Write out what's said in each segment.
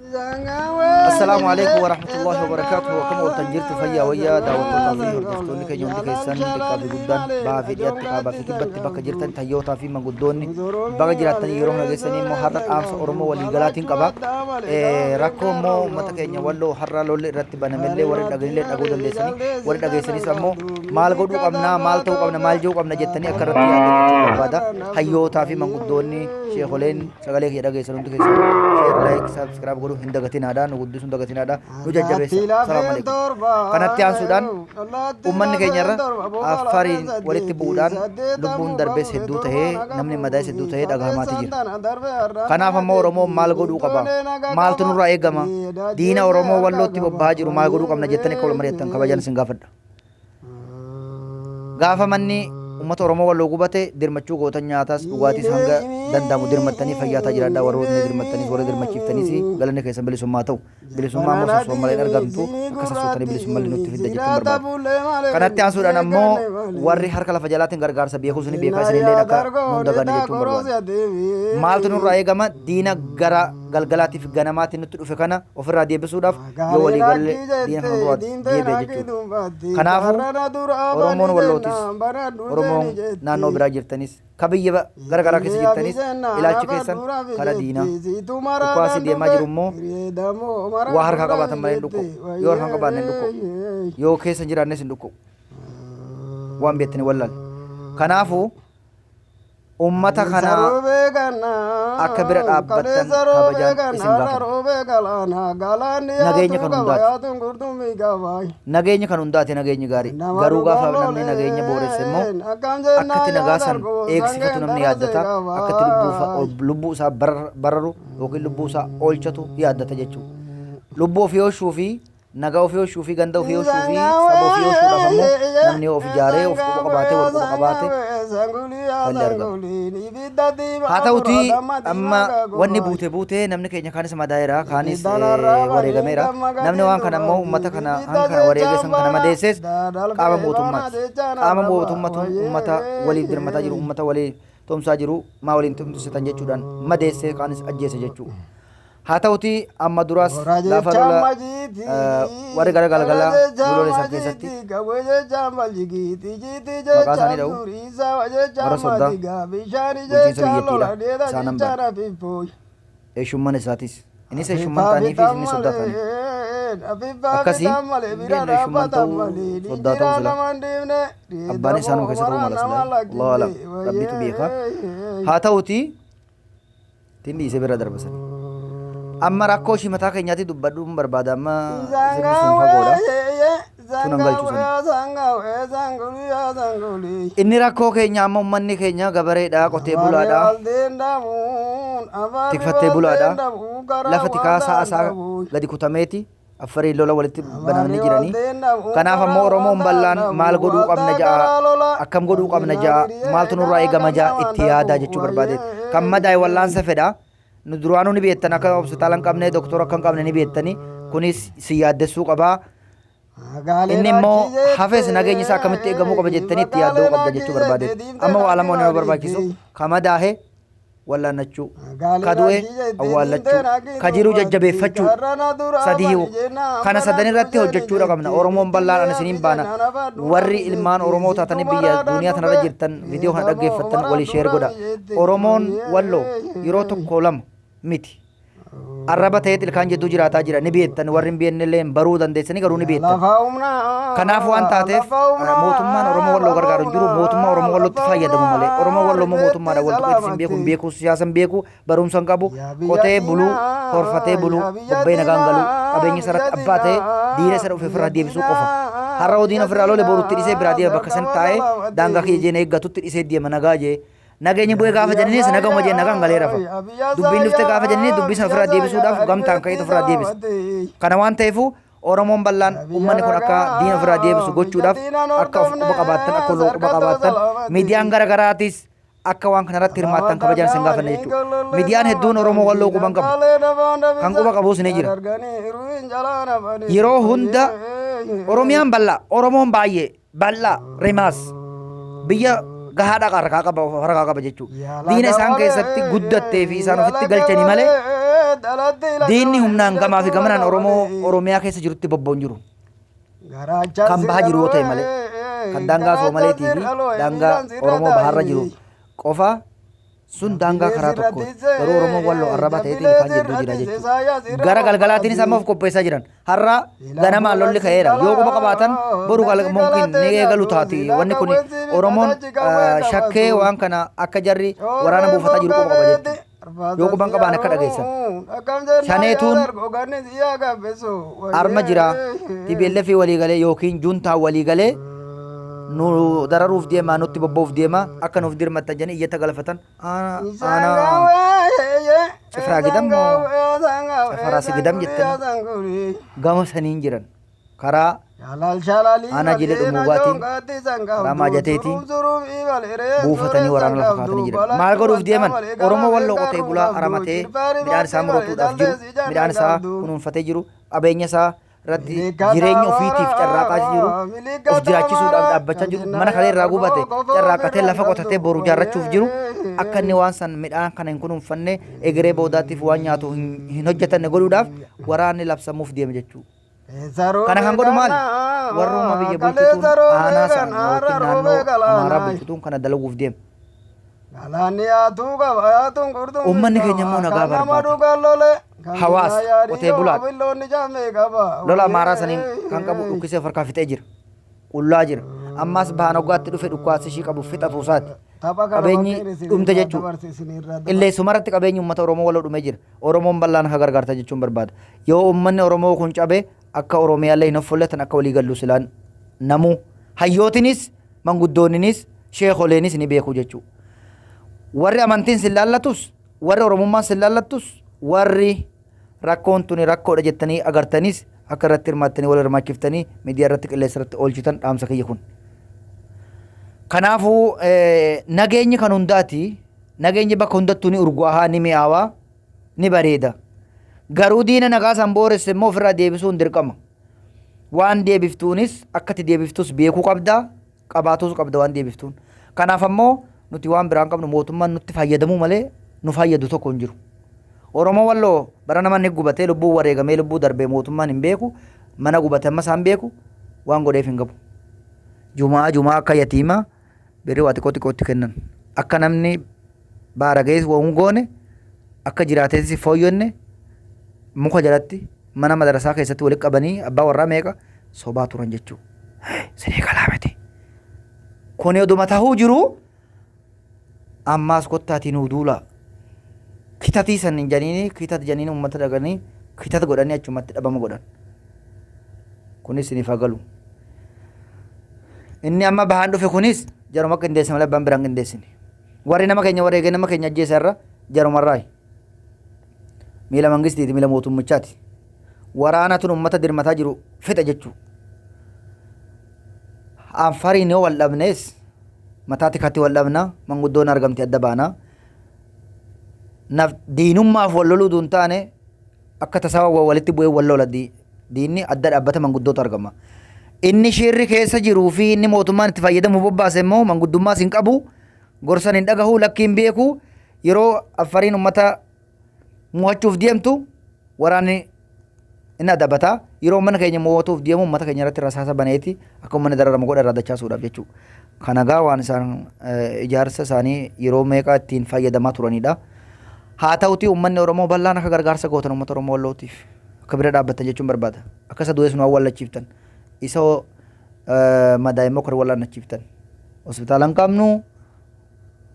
Assalaamu alaikum warahmatullahi wabarakatuh. Akkam ooltan jirtu fayyaa wayyaa daawwattootaa fi hordoftoonni keenya hundi keessan xiqqaa fi guddaan bahaa fi dhiyaatti kaabaa fi kibbatti bakka jirtan tayyootaa fi manguddoonni baga jiraattan yeroo hunda geessanii immoo har'a dhaamsa Oromoo waliigalaatiin qaba. Rakkoo immoo uummata keenya walloo har'a lolli irratti banamellee warri dhagahinillee dhaguu dandeessanii warri dhageessanis ammoo maal godhuu qabna maal ta'uu qabna maal ji'uu qabna jettanii akka irratti yaaddan jechuu barbaada. Hayyootaa fi manguddoonni sheekoleen sagalee kiyya dhageessan hundi keessan share like subscribe godhuu hin dagatinaadha nu guddisuu hin dagatinaadha nu jajjabeessa. Salaamu alaikum. Kanatti aansuudhaan uummanni keenya irra Affariin walitti bu'uudhaan lubbuun darbees hedduu tahee namni madaa'es hedduu tahee dhagahamaati jira. Kanaaf ammoo Oromoon maal godhuu qaba? Maaltu nurraa eegama? Diina Oromoo wallootti bobba'aa jiru maal godhuu qabna jettanii akka wal mari'attan kabajaan isin gaafadha. Gaafa manni uummata Oromoo walloo gubate dirmachuu gootan nyaataas dhugaatiis hanga danda'amu dirmattanii fayyaataa jiraadhaa warroonni dirmattaniis warra dirmachiiftaniis galanni keessan bilisummaa ta'u. Bilisummaa immoo sossoon malee hin argamtu akka sossootanii bilisummallee nutti fidda jechuun barbaada. Kanatti aansuudhaan ammoo warri harka lafa jalaatiin gargaarsa beekuu suni beekaa isinillee akka nun daganne jechuun barbaada. Maaltu nurraa eegama diina gara galgalaatiif ganamaatiin nutti dhufe kana ofirraa deebisuudhaaf yoo walii galle diina kana nurraa deebi'a jechuudha. Kanaafuu Oromoon Wallootis Oromoon naannoo biraa jirtanis ka biyya gara garaa keessa jirtanis ilaalchi keessan kara diinaa. Dhukaasi deemaa jiru immoo waa harkaa qabaatan malee hin dhukka'u. Yoo harkaa hin qabaanne hin dhukka'u. Yoo keessa hin jiraannes hin dhukka'u. Waan beektani wallaal. Kanaafuu ummata kana akka bira dhaabbattan kabajaan isin gaafanna. Nageenya kan hundaati. Nageenya kan hundaati nageenyi gaarii. Garuu gaafa namni nageenya booresse immoo akkatti nagaa san eegsifatu namni yaaddata. Akkatti lubbuu isaa bararu yookiin lubbuu isaa oolchatu yaaddata jechuudha. Lubbuu ofii oolchuu fi nagaa ofii oolchuu fi ganda ofii oolchuu fi saba ofii oolchuudhaaf ammoo namni yoo of ijaaree of quba qabaatee wal quba qabaate falli argama. Haa ta'utii amma wanni buute buute namni keenya kaanis madaa'eera kaanis wareegameera. Namni waan kana ammoo uummata kana hanga kana wareegee san kana madeesses qaama mootummaati. Qaama mootummatu uummata waliif dirmataa jiru uummata waliif tumsaa jiru maa waliin tumsitan jechuudhaan madeessee kaanis ajjeese jechuudha. Haa ta'utii amma duraas gaafa lola warri gara galgalaa nu lole san keessatti maqaa isaanii dha'u warra soddaa bulchiinsa biyyattiidha isaanan bara eeshumman isaatis innis eeshumman ta'anii fi isinnis soddaa ta'anii akkasii hin beeknu eeshumman ta'uu soddaa ta'uu sila abbaan isaanuma keessa ta'uu mala sila Allahu alam rabbitu beeka haa ta'utii Tin dhiisee bira darba sani. Amma rakkoo ishii mataa keenyaatti dubbadhu hin barbaada amma sirni sun fagoodha. Tunan galchu sani. Inni rakkoo keenya amma uummanni keenya gabareedha qotee bulaadha tikfattee bulaadha lafa tikaa sa'a isaa gadi kutameeti Affariin lola walitti banamanii jiranii. Kanaaf ammoo Oromoon bal'aan maal godhuu qabna ja'a, akkam godhuu qabna ja'a, maaltu nurraa eegama ja'a itti yaadaa jechuu barbaadeet. Kan madaa'e wal'aansa fedha. Nu duraanuu ni beektan akka hospitaala hin qabne, doktora akka hin qabne ni beektani. Kunis si yaaddessuu qabaa. Inni immoo hafes nageenyi isaa akkamitti eegamuu qaba jettanii itti yaadda'uu qabda jechuu barbaadeet. Amma waa lama wanni nama barbaachisu ka madaahe wallaannachuu, ka du'e awwaallachuu, ka jiru jajjabeeffachuu sadiihu. Kana sadan irratti hojjechuudha qabna. Oromoon bal'aan ani isiniin baana. Warri ilmaan Oromoo taatanii biyya duniyaa tanarra jirtan viidiyoo kana dhaggeeffattan walii sheer godha. Oromoon walloo yeroo tokko lama miti. Arraba ta'ee ilkaan jidduu jiraataa jira ni beektan warri hin beekne illee baruu dandeessanii garuu ni beektan. Kanaaf waan taateef mootummaan Oromoo Walloo gargaaru hin jiru mootummaa Oromoo Wallootti fayyadamu malee Oromoo Walloo immoo mootummaadha wal tuqeetis hin beeku hin beeku siyaasa hin beeku barumsa hin qabu qotee buluu horfatee buluu bobba'ee nagaan galuu qabeenya isaarratti abbaa ta'ee diina isa dhufe ofirraa deebisuu qofa. Har'a hoo diina ofirraa lole borutti dhisee biraa deema bakka san taa'ee daangaa kiyya jeen eeggatutti dhisee deema nagaa jee. Nageenyi bu'ee gaafa jenninis nagahuma jeen nagaan galee rafa. Dubbiin dhufte gaafa jenninis dubbii sana ofirraa deebisuudhaaf gamtaan ka'eetu ofirraa deebisa. Kana waan ta'eefu Oromoon bal'aan uummanni kun akka diina ofirraa deebisu gochuudhaaf akka of quba qabaattan akka wal quba qabaattan miidiyaan gara garaatis akka waan kanarratti hirmaattan kabajaan isin gaafanna jechuudha. Miidiyaan hedduun Oromoo walloo quban qabu. Kan quba qabus ni jira. Yeroo hunda Oromiyaan bal'aa, Oromoon baay'ee. Bal'aa, rimaas. Biyya gahaadha harkaa qaba harkaa qaba jechuudha. Diina isaan keessatti guddattee fi isaan ofitti galchanii malee diinni humnaan gamaa fi gamanaan Oromoo Oromiyaa keessa jirutti bobba'u hin jiru. Kan baha jiru yoo ta'e malee kan daangaa Soomaleetii fi daangaa Oromoo baharra jiru qofa sun daangaa karaa tokkooti. Garuu Oromoon Walloo arraba ta'eetiin ilkaan jidduu jira jechuudha. Gara galgalaatiinis amma of qopheessaa jiran. Har'a ganamaan lolli ka'eera. Yoo quba qabaatan boru mumkin ni eegalu taati. Wanni kun Oromoon shakkee waan kana akka jarri waraana buufataa jiru quba qaba jechuudha. Yoo quban qabaan akka dhageessan. Shaneetuun arma jira. TPLF walii galee yookiin juntaa walii galee nu dararuuf deema, nutti bobba'uuf deema, akka nuuf dirmattan jedhanii iyyata galfatan. Aanaa Cifraa Gidam moo Cafaraa Sigidam jettanii gama saniin jiran karaa aanaa Jilee Dhummuugaatiin karaa Maajateetiin buufatanii waraana lafa kaa'atanii jiran. Maal godhuuf deeman? Oromoo Walloo qotee bulaa aramatee midhaan isaa muratuudhaaf jiru, midhaan isaa kunuunfatee jiru, qabeenya isaa irratti jireenya ofiitiif carraaqaa jiru, of jiraachisuudhaaf dhaabbachaa jiru, mana kalee irraa gubate carraaqatee lafa qotatee boru jaarrachuuf jiru, akka inni waan san midhaan kana hin kunuunfanne, egeree boodaatiif waan nyaatu hin hojjetanne godhuudhaaf waraanni labsamuuf deema jechuudha. Kana kan godhu maali? Warruma biyya bulchituun aanaa sana yookiin naannoo Amaaraa bulchituun kana dalaguuf deema. Uummanni keenya immoo nagaa barbaada. Hawaasa qotee bulaadha. Lola Amaaraa saniin kan qabu dhukkisee of harkaa fixee jira. Qullaa jira. Ammas bahan hoggaatti dhufe dhukkaasa ishii qabu fixatu isaati. Qabeenyi dhumte jechuudha. Qilleessumarratti qabeenyi uummata Oromoo waloo dhumee jira. Oromoon bal'aan akka gargaarta jechuun barbaada. Yoo uummanni Oromoo kun cabe akka Oromiyaallee hin hoffolletan akka walii gallu silaan namuu. Hayyootinis manguddoonninis sheekoleenis ni beeku jechuudha. Warri amantiin sin laallatus, warri Oromummaan sin laallattus, warri rakkoon tuni rakkoodha jettanii agartanis akka irratti hirmaattanii wal hirmaachiftanii miidiyaa irratti qilleensa irratti oolchitan dhaamsa kiyya kun. Kanaafuu nageenyi kan hundaati. Nageenyi bakka hundattuu ni urgaahaa, ni mi'aawaa, ni bareeda. Garuu diina nagaa san booresse immoo ofirraa deebisuun dirqama. Waan deebiftuunis akka itti deebiftus beekuu qabda, qabaatus qabda waan deebiftuun. Kanaaf ammoo nuti waan biraan qabnu mootummaan nutti fayyadamuu malee nu fayyadu tokko hin jiru. Oromoo Walloo bara manni gubatee lubbuu wareegamee lubbuu darbee mootummaan hin beeku, mana gubate amma isaan beeku waan godheef hin qabu. Jumaa jumaa akka yatiimaa birrii waa xiqqoo xiqqootti kennan. Akka namni baaragee waan goone akka jiraateetis fooyyonne muka jalatti mana madarasaa keessatti walitti qabanii abbaa warraa meeqa sobaa turan jechuudha. Sinii kalaa miti. Kuni oduma tahuu jiru ammaas kottaatii nuu duulaa. Kitatii san hin janiini kitat janiini uummata dhaqanii kitat godhanii achumatti dhabama godhan. Kunis siniif haa galu. Inni amma bahaan dhufe kunis jaruma qindeesse malee abbaan biraan qindeessine. Warri nama keenya wareegee nama keenya ajjeese irra jarumarraayi. Miila mangistiiti, miila mootummichaati. Waraana tun uummata dirmataa jiru fixa jechuudha. Anfariin yoo wal dhabnees mataa tikatti wal dhabna, manguddoon argamti adda baana. Naf diinummaaf wal loluu duun taane akka tasaa walitti bu'ee wal lola diinni adda dhaabbata manguddootu argama. Inni shirri keessa jiruu fi inni mootummaan itti fayyadamu bobbaase immoo manguddummaas hin qabu, gorsan hin dhagahu, lakki hin beeku. Yeroo Affariin uummata mo'achuuf deemtu waraanni inni adabata. Yeroo uummanni keenya mo'atuuf deemu uummata keenya irratti rasaasa baneeti akka uummanni dararamu godha irraa dachaasuudhaaf jechuudha. Kana gaa waan isaan ijaarsa isaanii yeroo meeqa ittiin fayyadamaa turanidha. Haa ta'uti uummanni Oromoo bal'aan akka gargaarsa gootan uummata Oromoo Wallootiif akka bira dhaabbattan jechuun barbaada. Akka isa du'es nu awwaallachiiftan. Isa madaa'e immoo akka wal'aannachiiftan. Hospitaala hin qabnu,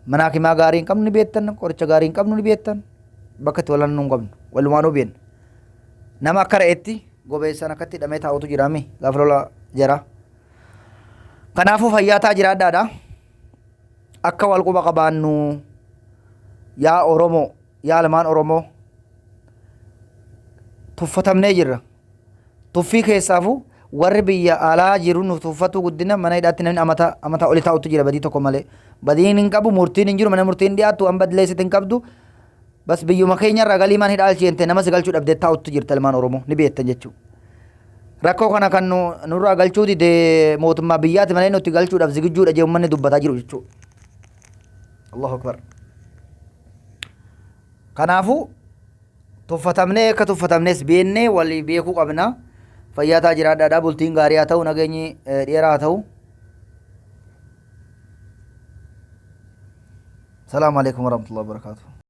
mana hakimaa gaarii hin qabnu ni beektan, qoricha gaarii hin qabnu ni beektan, bakka itti wal'aannu hin qabnu. Walumaanuu beekna. Nama akka re'eetti gobeessaan akkatti hidhamee taa'utu jiraami gaafa lola jara. Kanaafuu fayyaa ta'aa jiraadhaadha. Akka wal quba qabaannu yaa Oromoo, yaa ilmaan Oromoo tuffatamnee jirra. Tuffii keessaafu warri biyya alaa jiru nu tuffatu guddina mana hidhaatti namni amata amata oli taa'utu jira badii tokko malee. Badiin hin qabu, murtiin hin jiru, mana murtiin dhiyaattu waan badleessitti hin qabdu. Bas biyyuma keenya irraa galii mana hidhaa alcheente nama si galchuu dhabdee taa'utu jirta ilmaan Oromoo ni beektan jechuudha. Rakkoo kana kan nurraa galchuu dide mootummaa biyyaati malee nutti galchuudhaaf zigijjuudha jee uummanni dubbataa jiru jechuudha. Allahu akbar. Kanaafuu tuffatamnee akka tuffatamnes beennee walii beekuu qabna. Fayyaa ta'aa jiraadhaadha. Bultiin gaarii haa ta'u, nageenyi dheeraa haa ta'u. Salaamu alaikum warahmatullahi wabarakatuh.